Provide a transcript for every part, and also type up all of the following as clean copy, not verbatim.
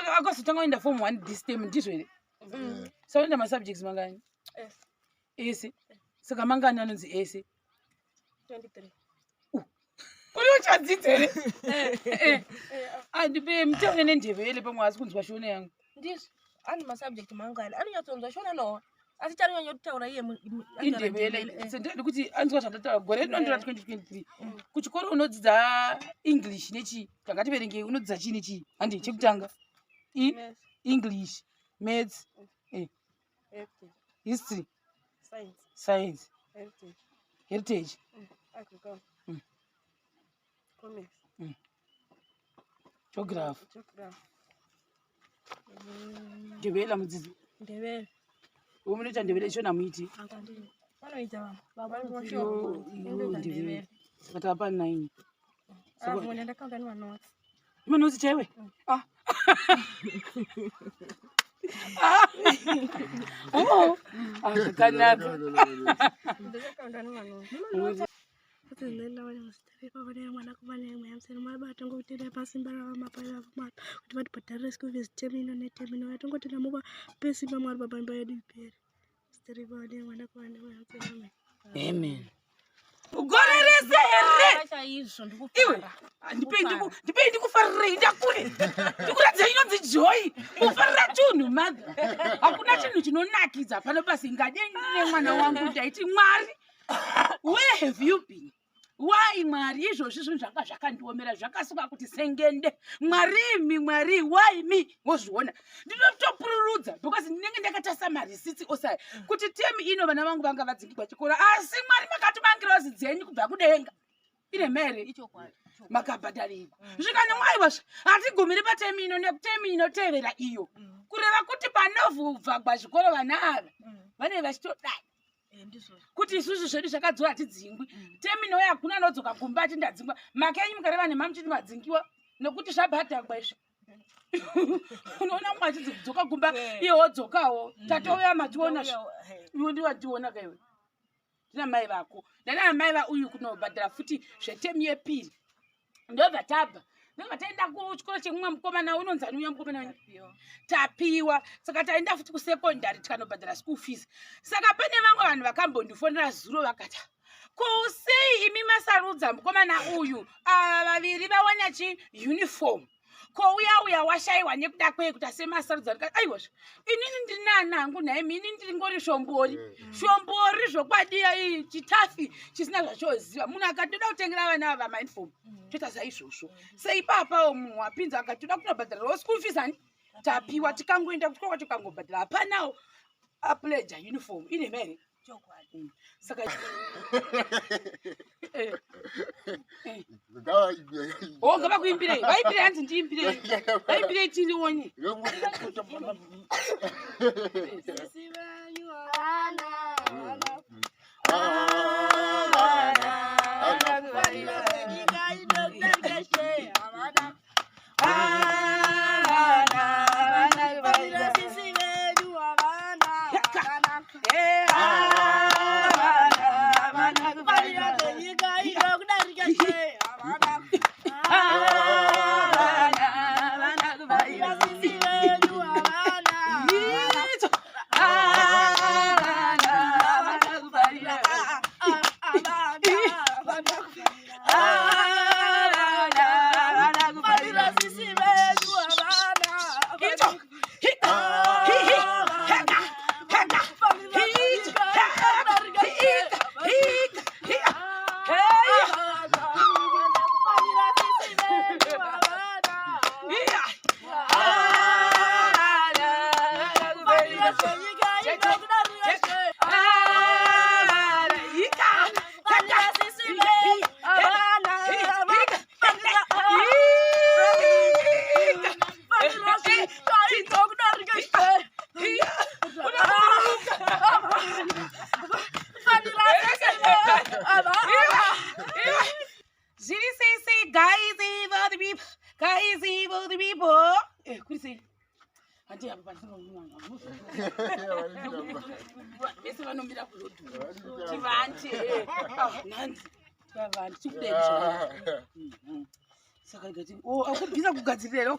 Akazotanga kuenda form 1 this term, ndizvo here? Mm. Saka unoenda masubjects mangani? Ese. Ese. Saka mangani anonzi ese? 23. Uri uchadzidza here? Eh. Eh. Eh, ah, Andipe mutaure nendebele pamwe haasi kunzwa shona yangu. Ndizvo. Ane masubject mangani? Anonyatsonzwa shona nowa. Asi chaanonyanya kutaura iye anotaura Indebele. Ndebele, eh. Sendadi kuti anzwa zvandataura gore rino ndira Eh. 2023. Mm. Kuchikoro unodzidza English nechii? Tangativerengei unodzidza chii nechii? Handi chekutanga. I Maths, English, maths, heritage, history, science, science, heritage, heritage, agriculture, commerce, geography. Geography. Ndebele mudzidzi. Ndebele. Iwe munoita ndebele shona muiti. Vanoita vamwe. Baba Iwo vanoita ndebele. Ndebele. Saka tapa 9. Ah, mwana ndakaunda nemanotes. Manotsi chaiwe? Mm. Ah. Oh, ah, zvakanaka. Ndakaunda nemanotes. Tongotenda pasimba ravamapa kuti vatibhadharire school fees term ino neterm ino. Tongotenda muvape simba Mwari Baba imba yedu ipere. Zita rebaba nemwanakomana nemweya mutsvene. Amen. Amen. Gore rese here? Chaizvo Iwe, ndikufara. ndipei ndipei ndikufarirei ndakure. Ndikuratidza inonzi joy. Kufarira chinhu mother. Hakuna chinhu chinonakidza pano pasi ngade ndine mwana wangu ndaiti Mwari. Where have you been? Why Mwari izvozvi zvinhu zvanga zvakandiomera zvakasuka kuti sengende. Mwari imi Mwari why me? Wozviona. Ndinotopururudza because ndinenge ndakatarisa marisitsi ose aya. Kuti temi ino vana vangu vanga vadzingirwa chikoro asi Mwari makatumangirozi dzenyu kubva kudenga. Ine mere Ichokwadi. makabhadharirwa zvikanimwaiwa hatigumiri patemi ino nekutemi inotevera iyo kureva kuti panovhubvagwa zvikoro vana ava vanenge vachitodai Ndizvozvo. kuti isusu zvedu zvakadzora hatidzingwi. Temi inouya hakuna anodzoka kumba ati ndadzingwa. Makenyu mukareva nema muchiti madzingiwa nekuti zvabhadhagwa izvi. Unoona mumwe achidzi kudzoka kumba iye wodzokawo tatouya mationa iwe ndiwationa kaiwe ndina mai vako ndana mai vauyu kunobhadhara futi zvetemu yepiri. Ndobva tabva ndobva taenda kuchikoro chemumwe mukomana unonzi ani uya mukomana wenyu? Tapiwa. Saka taenda futi kusekondari tikanobhadhara school fees. Saka pane vamwe vanhu vakambondifonera zuro vakati, ko sei imi masarudza mukomana uyu, ava vaviri vawana chiuniform, ko uya uya washayiwa nekuda kwei kuti asemasarudza? Ndikati, aiwazve inini ndiri nana hangu nhaimi, inini ndiri ngori shombori shombori zvokwadi ai chitafi chisina zvachoziva. Munhu akatoda kutengera vana ava mauniform toita saizvozvo. Seipapawo munhu wapinza akatoda kunobhadharirawo school fees ani tapiwa tikangoenda kuchikoro kwacho kangobhadhara hapanawo apledger uniform ine mere. Chokwadi. Saka o ngavakuimbirei vaimbirei hanzi ndiimbirei vaimbirei tirione. Sisi venyu havana, havana. Nyika inodarika she, havana. Kufarira sisi venyu havana, havana. Kufarira zvenyika ino kudarika she, havana. Kufarira sisi venyu havana, havana. Havana, havana. Kufarira sisi venyu havana, havana. Kufarira zvenyika ino kudarika she, havana. Kufarira sisi venyu havana, kufarira zvenyika ino kudarika she, kufarira sisi venyu havana, kufarira zvenyika ino kudarika she, kufarira sisi venyu havana. Zviri sei sei guys, for the people, guys, for the people. Kuri sei handi apa vese vanomira kurodhu tivante nhanzi tivavandi tikudai. Saka ndikati, oh, akubvisa kugadzirira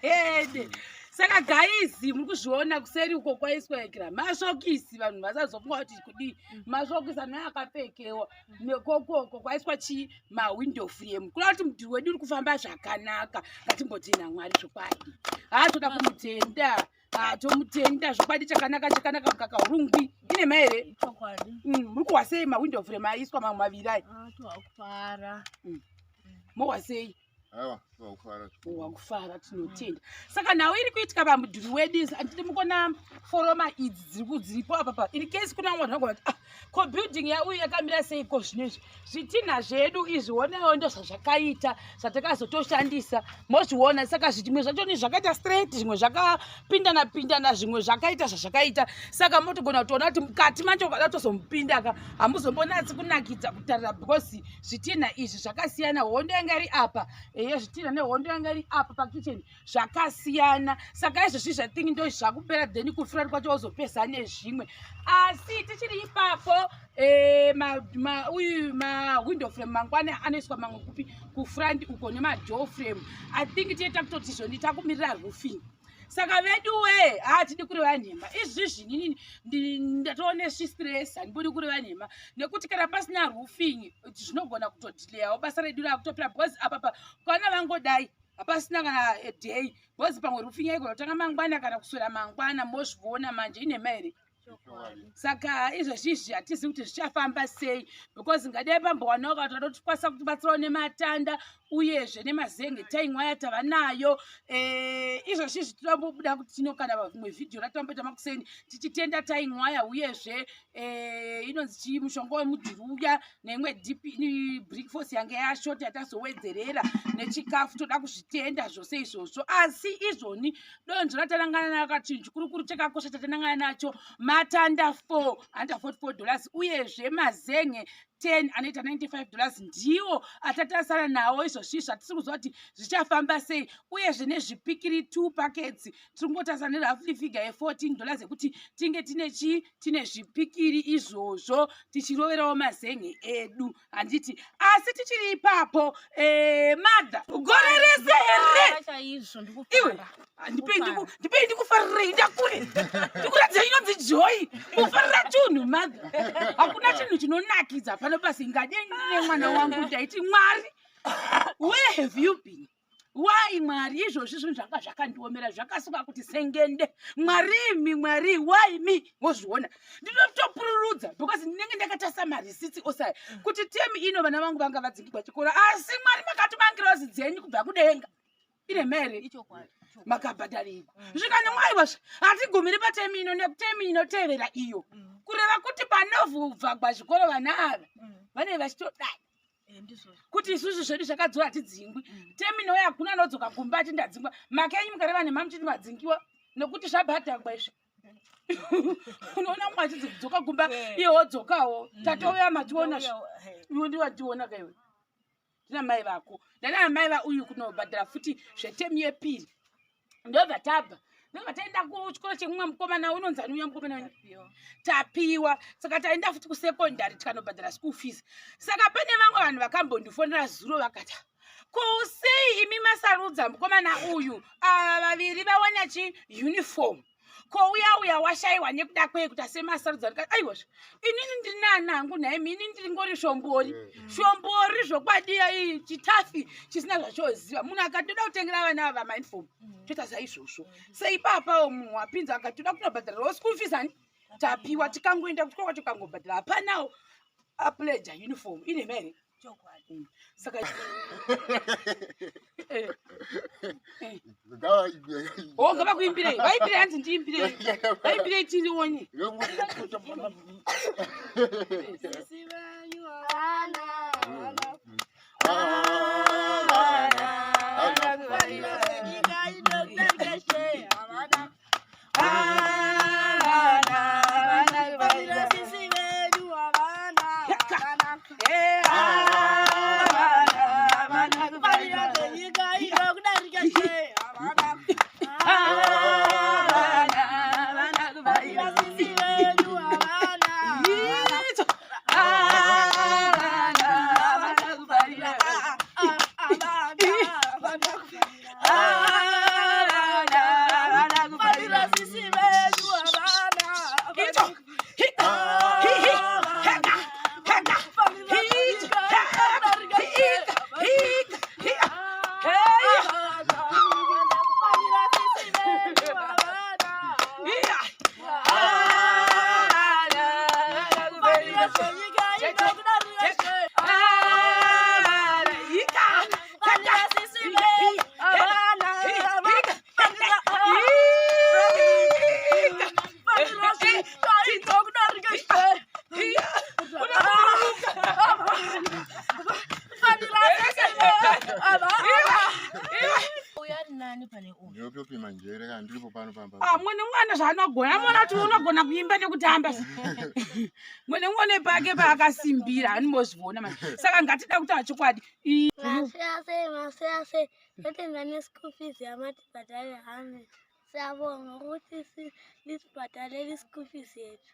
here? Saka guys, muri kuzviona kuseri uko kwaiswa ekira masokisi, vanhu vasazofunga kuti kudii. Masokisi anouya akapfekewa nekokoko kwaiswa chii, mawindow frame, kuda kuti mudhuri wedu uri kufamba zvakanaka. Ngatimbotenda Mwari zvokwadi. Haa, toda kumutenda. Haa, tomutenda zvokwadi. Chakanaka, chakanaka. Mukaka hurungwi ine maere. Chokwadi. Muri kuhwa sei mawindow frame aiswa mamwe maviri aya? Ah, tohakufara. Mohwa sei? Aiwa, wakufara. Wakufara, tinotenda. Saka nhau iri kuitika pamudhuri wedu, handiti mukona foroma idzi dziripo apapa? In case kuna vamwe vanhu vangoti, "Ah, ko building yauyu yakamira seiko?" Zvinezvi zvitinha zvedu izvi, onawo ndo zvazvakaita zvatakazotoshandisa, mozviona. Saka zvimwe zvacho ni zvakaita straight, zvimwe zvakapindana pindana, zvimwe zvakaita zvazvakaita. Saka motogona kutoona kuti mukati macho ukada kutozomupinda ka, hamuzombonatsi kunakidza kutarira because zvitinha izvi zvakasiyana. Hondo yanga iri apa yezvitinha nehondo yanga iri apa pakicheni zvakasiyana. Saka izvozvi zvathing ndo zvakupera, then kufurati kwacho wozopesa nezvimwe. Asi tichiri ipapo, uyu mawindow frame mangwana anoiswa mamwe kupi? Kufront uko nemadoor frame. I think tiita kutoti zvoni takumirira roofing. Saka veduwe, hatidi kureva nhema. Izvizvi nini ndatoone svistress, handibudi kureva nhema, nekuti kana pasina roofing zvinogona kutodelayawo basa redu rakutopera, because apapa kana vangodai hapasina kana a day, because pamwe roofing yaigona kutanga mangwana kana kuswera mangwana. Mozviona manje, inhema here? Saka izvezvizvi hatizivi kuti zvichafamba sei, because ngadai pambowanawo kana tatotikwanisa kutibatsirawo nematanda uyezve nemazenge taimwaya tava nayo. Izvezvizvi tinombobuda kuti tino kana vimwe vhidhiyo ratamboita makuseni tichitenda taimwaya, uyezve inonzi chii, mushonga wemudhuri uya neimwe DP brick force yange yashota yatazowedzerera nechikafu. Toda kuzvitenda zvose izvozvo. Asi izvoni donzvo ratanangana nako, chinhu chikurukuru chakakosha chatanangana nacho, matanda 4 $144, uyezve mazenge 10 anoita $95, ndiwo atatasara nawo izvozvi. Zvatisi kuziva kuti zvichafamba sei. Uyezve nezvipikiri 2 packets, tiri kungotarisa neroughly figure ye$14 yekuti tinge tine chii, tine zvipikiri izvozvo, tichiroverawo mazenge edu, handiti? Asi tichiri ipapo, mother, gore rese here? Chaizvo. Iwe. Ndikufara. Ndipei ndikufarirei, ndakure ndikuratidza inonzi joy, kufarira chinhu. Mother, hakuna chinhu chinonakidza pano pasi. Ngadei ndine mwana wangu, ndaiti, "Mwari, where have you been? Why, Mwari?" Izvozvi zvinhu zvanga zvakandiomera, zvakasuka kuti sengende. Mwari imi, Mwari, why me? Wozviona ndinotopururudza because ndinenge ndakatarisa marisitsi osaya kuti temi ino vana vangu vanga vadzingirwa chikoro. Asi Mwari makatumangirozi dzenyu kubva kudenga, ine mhere. Ichokwadi. Makabhadharirwa zvikanimwaiwazve. Hatigumiri patemi ino nekutemi inotevera iyo, kureva kuti panovhubvagwa zvikoro vana ava vanenge vachitodai Ndizvozvo. kuti isusu zvedu zvakadzora hatidzingwi. Temi nouya hakuna anodzoka kumba ati ndadzingwa. Makenyu mukareva nhema muchiti madzingiwa nekuti zvabhadhagwa izvi. Unoona mumwe achidzi kudzoka kumba, iye wodzokawo. Tatouya mationa, iwe ndiwationa kaiwe, ndina mai vako, ndana mai vauyu kunobhadhara futi zvetemu yepiri. Ndobva tabva, ndobva taenda kuchikoro chemumwe mukomana unonzi ani uya mukomana wenyu? Tapiwa. Saka taenda futi kusekondari tikanobhadhara school fees. Saka pane vamwe vanhu vakambondifonera zuro vakati, "Ko sei imi masarudza mukomana uyu? Ava vaviri vawana chiuniform, ko uya uya washayiwa nekuda kwei kuti asemasarudza?" Ndikati, "Aiwazve, inini ndinani hangu nhaimi? Inini ndiringori shombori shombori zvokwadi, ai chitafi chisina zvachoziva. Munhu akatoda kutengera vana ava mauniform, toita saizvozvo." Seipapawo munhu wapinza akatoda kunobhadharirawo school fees ani Tapiwa, tikangoenda kuchikoro kwacho kangobhadhara, hapanawo apledger uniform, ine mhere. Chokwadi. Saka o ngavakuimbirei, vaimbirei, hanzi ndiimbirei, vaimbirei tirione. Sisi venyu havana, Havana, havana, nyika inodarika she havana. Havana. Sisi venyu havana, havana. Havana. Kufarira zvenyika ino kudarika she havana. Havana. Kufarira sisi venyu havana, havana. Itso. Havana, havana kufarira. nani pane uyu. Ndinotopima njere kana ndiripo pano pamba. Ah, mwene mwana zvaanogona amona kuti unogona kuimba nekutamba. Mwene mwana pake paakasimbira anombozviona manje. Saka ngatida kutaura chokwadi. Maswera sei, maswera sei, totenda neschool fees yamatibhadharira hame. Siyabonga ukuthi nisibhadhalele i-school fees yethu.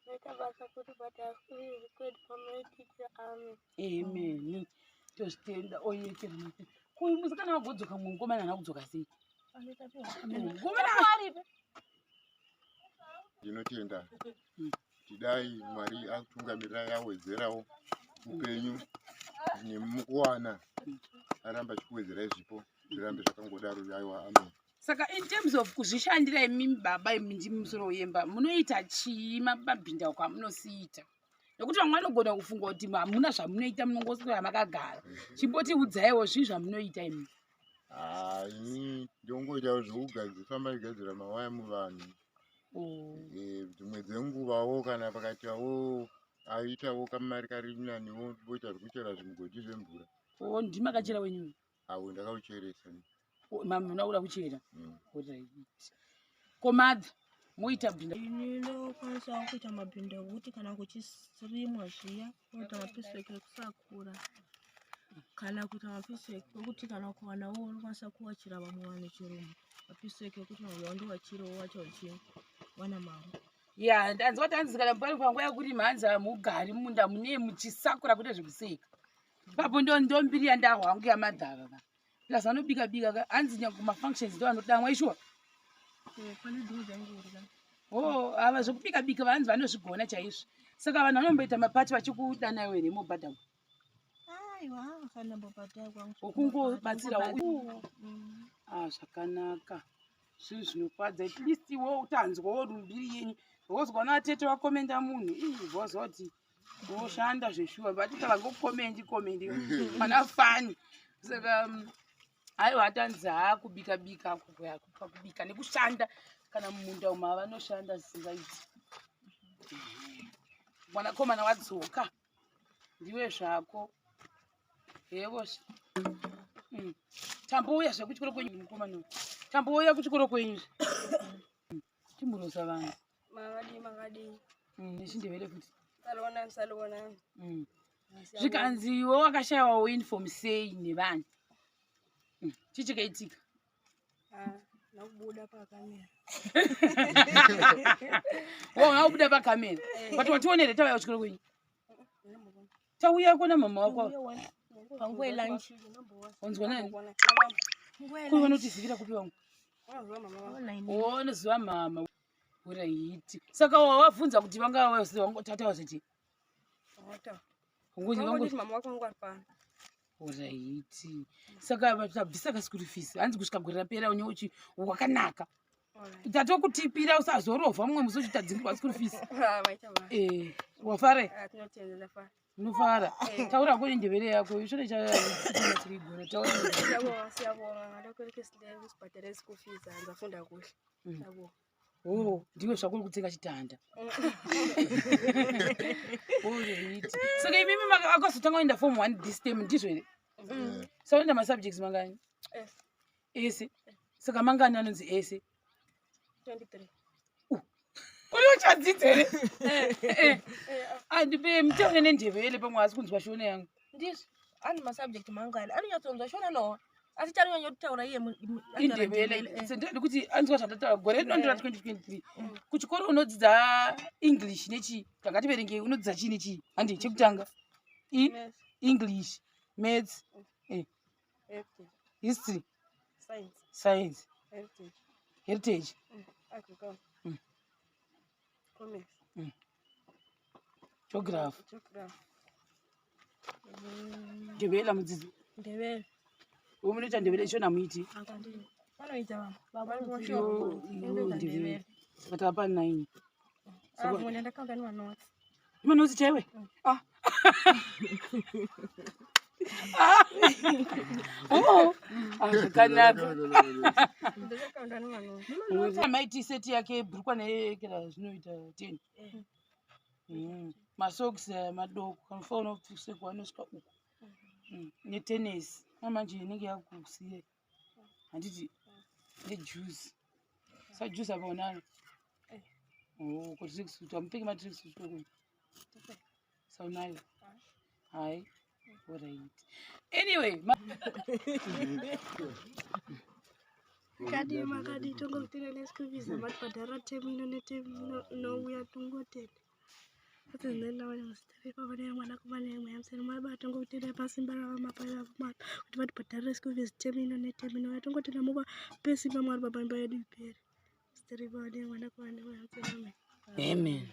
Maita basa kutibhadhara school fees kwedu pamaititira amen. Amen. Tozvitenda oyekera. Kuyu musikana wagodzoka mumwe mukomana haana kudzoka sei? Mukomana Ndinotenda tidai Mwari akutungamirirai awedzerawo upenyu nemukuwana aramba achikuwedzerai zvipo zvirambe zvakangodaro aiwa amen. Saka in terms of kuzvishandira imimi baba imi ndimi musoro wemba munoita chii mabhindauko amunosiita nekuti vamwe vanogona kufunga kuti hamuna zvamunoita munongoswera makagara chimbotiudzaiwo zvii zvamunoita imi. Ah, ini ndongoitawo zvekugadzira igadzira mawaya muvanhu. Dzimwe dzenguvawo kana pakaitawo aitawo kamari kari naniwo voita zvekuchera zvimugodhi zvemvura. Oh, ndimi makachera wenyu? Awo ndakaucheresa. Oh, mama munoda kuda kuchera? Alright. Ko mother moita bhinda? Ini ndokwanisawo kuita mabhinda ekuti kana kuchirimwa zviya unoita mapisweki ekusakura kana kuita mapisweki ekuti kana ukawanawo unokwanisa kuwachira vamwe vanhu chero mapisweki ekuti vamwe vandowachirawo wacha uchiwana mari. Ya, ndanzwa kuti hanzi kana pari panguva yekurima hanzi hamugari mumunda mune muchisakura kuita zvekuseka. Ipapo ndo mbiri yandahwa hangu yamadhava va. Plus vanobika bika ka hanzi nyangwe kumafunctions ndo vanodamwa ishuwa. Pane dzimwe dzangu. Oh, ava zvekubika bika vanzi vanozvigona chaizvo. Saka vanhu vanomboita mapati vachikudanaiwo here mobhadharwa? Aiwa, kana mbobhadharwa. Wokungobatsirawo. Ah, zvakanaka. Zvinhu zvinofadza. At least iwe utanzwawo rumbiri yenyu. Wozwa natete vakomenda munhu. Ii, voziva kuti woshanda zveshuwa. But vangokomendi komendi. Mana fani. Saka aiwa atanzi haa kubika bika kubika nekushanda kana mumunda umu vanoshanda zvisingaiti. Mwanakomana wadzoka. Ndiwe zvako. Hevo. Tambouya zvekuchikoro kwenyu mukomana uyu. Tambouya kuchikoro kwenyu. Timburosa vanhu. Makadii makadii. Nechindevere futi. Salibonani salibonani. Zvikanzi iwe wakashaiwawo uniform sei nevanhu? Chii chakaitika? Nakubuda pakamera. Waona kubuda pakamera. But wationere tauya kuchikoro kwenyu. Tauya kona mama wako. Panguva yelunch. Wanzwa nani? Kuri vanotizivira kupi wangu? Unoziva mama. Uraiti. Saka wavabvunza kuti vanga tata wazoti. Ngoti mama wako wangu ari pano. Uraiti. Saka tabvisa ka school fees. Hanzi kusvika gore rapera une uchi wakanaka. Tatokutipira usazorovha mumwe musi uchitadzingirwa school fees. Maita basa. Wafara? Tinotenda ndafara. Unofara? Taura kune ndevere yako. Ishore chaigona. Taura. Siyabonga siyabonga ngalokho elokhu usibhadale school fees ngizafunda kuhle. Siyabonga. Oh, ndiwe zvako uri kutsenga chitanda. Alright. Saka imimi akazotanga kuenda form 1 this term ndizvo here? Saka unoenda masubjects mangani? Ese. Saka mangani anonzi ese? 23. Uri uchadzidza here? Andipe mutaure nendevele pamwe asi kunzwa shona yangu. Ndizvo. Ane masubject mangani anonyatsonzwa shona no. Asi chaanonyanya kutaura iye Indebele. Sendedi kuti anzwa zvandataura gore rino ndira 2023. Kuchikoro unodzidza English nechi ngativerengei unodzidza chii nechii? Handi chekutanga. English, Maths, History, Science, Science, Heritage, Agriculture, Commerce, Geography. Geography. Ndebele mudzidzi. Ndebele. Uyu munoita ndebele shona muiti. Vanoita baba. Iyo ndebele. Saka tapa 9. Saka ndakaunda nemanotes. Manotsi chaiwe? Ah. Oh, zvakanaka. Ndakaunda nemanotes. Maiti seti yake bhurukwa neyekera zvinoita 10. Masocks madoko anofanira kupfekwa anosvika uku. Netenesi. Manje inenge yakusiya handiti nejuice. Sa juice apa unaro? Eh. Oh, ko tracksuit hamupfeki matracksuit kwekuni? Sa unayo? Hayi. Alright. Anyway, Makadii makadii tongotenda neschool fees amatibhadharira temu ino netemu ino inouya tongotenda. Atinenda muzita baba nemwanakomana nemweya mutsvene. Mwari baba tongotenda pasimba rava mapa Mwari kuti vatibhadharire school fees temu ino netemu inouya tongotenda muvape simba Mwari baba imba yedu ipere. Zita rebaba nemwanakomana nemweya mutsvene. Amen. Amen.